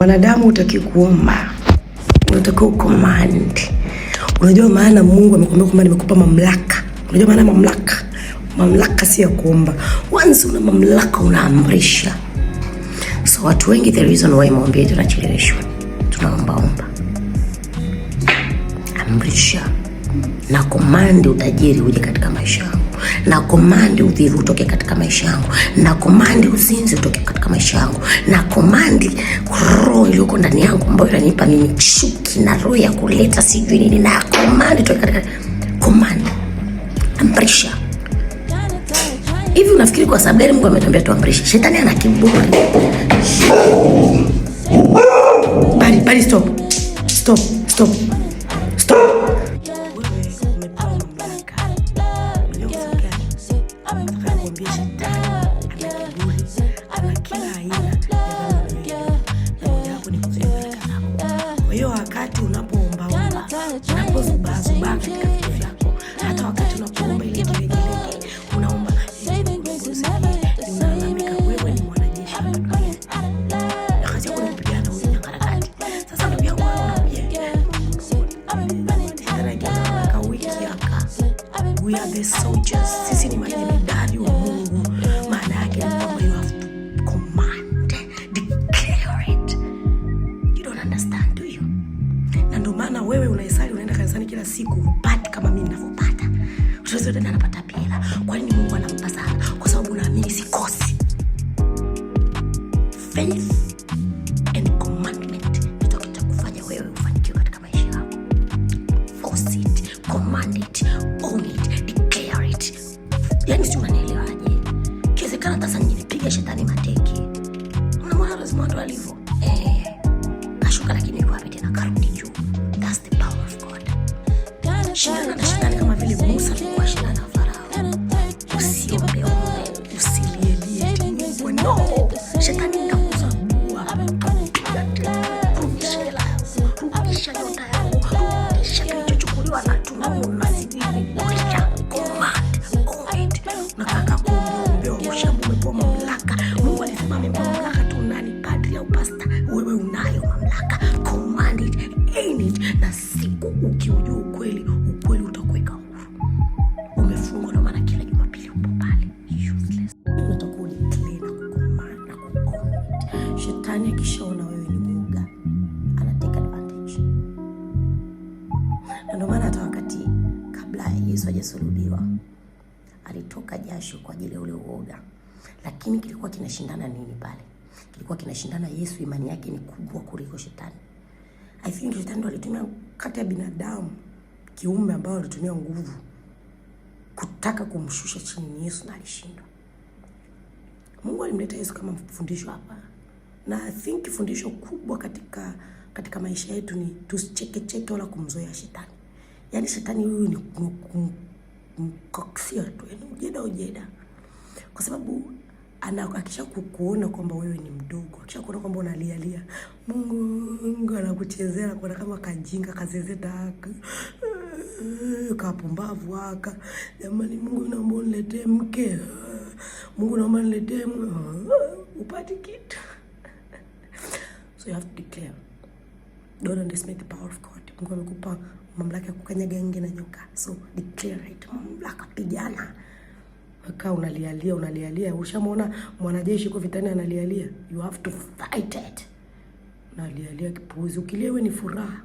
Mwanadamu hutaki kuomba, unatakiwa ucommand. Unajua maana Mungu amekwambia kwamba nimekupa mamlaka. Unajua maana mamlaka? Mamlaka si ya kuomba. Once una mamlaka unaamrisha. So watu wengi, the reason why maombi yetu yanacheleweshwa, tunaombaomba. Amrisha na command utajiri uje katika maisha yangu, na command uvivu utoke katika maisha yangu, na command uzinzi utoke katika maisha yangu, na command roho iliyoko ndani yangu ambayo inanipa mimi chuki na roho ya kuleta sijui nini, na command utoke katika command, amrisha. Hivi unafikiri kwa sababu gani Mungu ametuambia tuamrishe? Shetani ana kiburi. Bali, bali, stop. Stop, stop. Stop. Wewe umepewa mamlaka. Unajua kwa sababu gani? Nataka nikwambie shetani ana kiburi, ana kila aina ya dhambi unayoijua. Na mojawapo ni kuzuia baraka zako. Kwa hiyo wakati unapoombaomba, unapozubazubaa katika vitu vyako, hata wakati unapoomba ile kilegelege, unaomba unalalamika, wewe ni mwanajeshi hapa duniani. Na kazi yako ni kupigana na huyu nyangarakati. Sasa ndugu yangu, wewe unakuja wiki aka. We are the soldiers. Sisi ni majemadari wa Mungu. Maana yake ni kwamba you have to command, declare it. You don't understand, do you? Na ndio maana wewe unaisali, unaenda kanisani kila siku, hupati kama mimi ninavyopata. Utaweza dada anapata hela. Kwa nini Mungu anampa sana? Kwa sababu unaamini sikosi. Faith and commandment ndicho kitakufanya wewe ufanikiwe katika maisha yako. Force it, command it, own it, declare it. Yani si unanielewaje? Ikiwezekana hata saa nyingine piga shetani mateke. Unamwona lazima ndo alivyo. Eh, kashuka lakini yuko wapi tena? Karudi juu. That's the power of God. Shindana na shetani kama vile Musa alikuwa shindana na Farao. Usiombeombe, usilielie Mungu. No, shetani nitakuzabua. Piga tena, rudisha hela yangu, rudisha nyota yangu, rudisha kilichochukuliwa na tunaona sijui, rudisha. Command, own it. Unakaa kuombeombewa, ushabu umepewa mamlaka. Mungu alisema amempa mamlaka tu nani? Padri au pasta? Wewe unayo mamlaka. Command it, own it. Na siku ukiujua ukweli, ukweli utakuweka huru. Umefungwa, ndio maana kila Jumapili upo pale. Useless. Unatakiwa udeclare na kucommand na kuown it. Shetani akishaona wewe ni mwoga, ana take advantage. Na ndio maana hata wakati kabla Yesu hajasulubiwa alitoka jasho kwa ajili ya ule uoga, lakini kilikuwa kinashindana nini pale? Kilikuwa kinashindana Yesu, imani yake ni kubwa kuliko shetani. I think shetani ndo alitumia kati ya binadamu kiumbe ambao alitumia nguvu kutaka kumshusha chini Yesu, na alishindwa. Mungu alimleta Yesu kama fundisho hapa, na I think fundisho kubwa katika maisha yetu ni tusichekecheke wala kumzoea shetani. Yaani shetani huyu ni kumkoksia tu, yaani ujeda ujeda, kwa sababu ana akisha kukuona kwamba wewe ni mdogo, akisha kuona kwamba unalialia, Mungu Mungu anakuchezea, anakuona kama kajinga kazezeta haka kapumbavu haka. Jamani, Mungu naomba uniletee mke, Mungu naomba niletee mke, upati kitu. So you have to declare. Don't underestimate the power of God. Mungu amekupa mamlaka ya kukanyaga nge na nyoka, so declare it. Mamlaka, pigana. Kaa unalialia unalialia, ushamwona mwanajeshi yuko vitani analialia, you have to fight it. Nalialia kipuuzi, ukilia wewe ni furaha.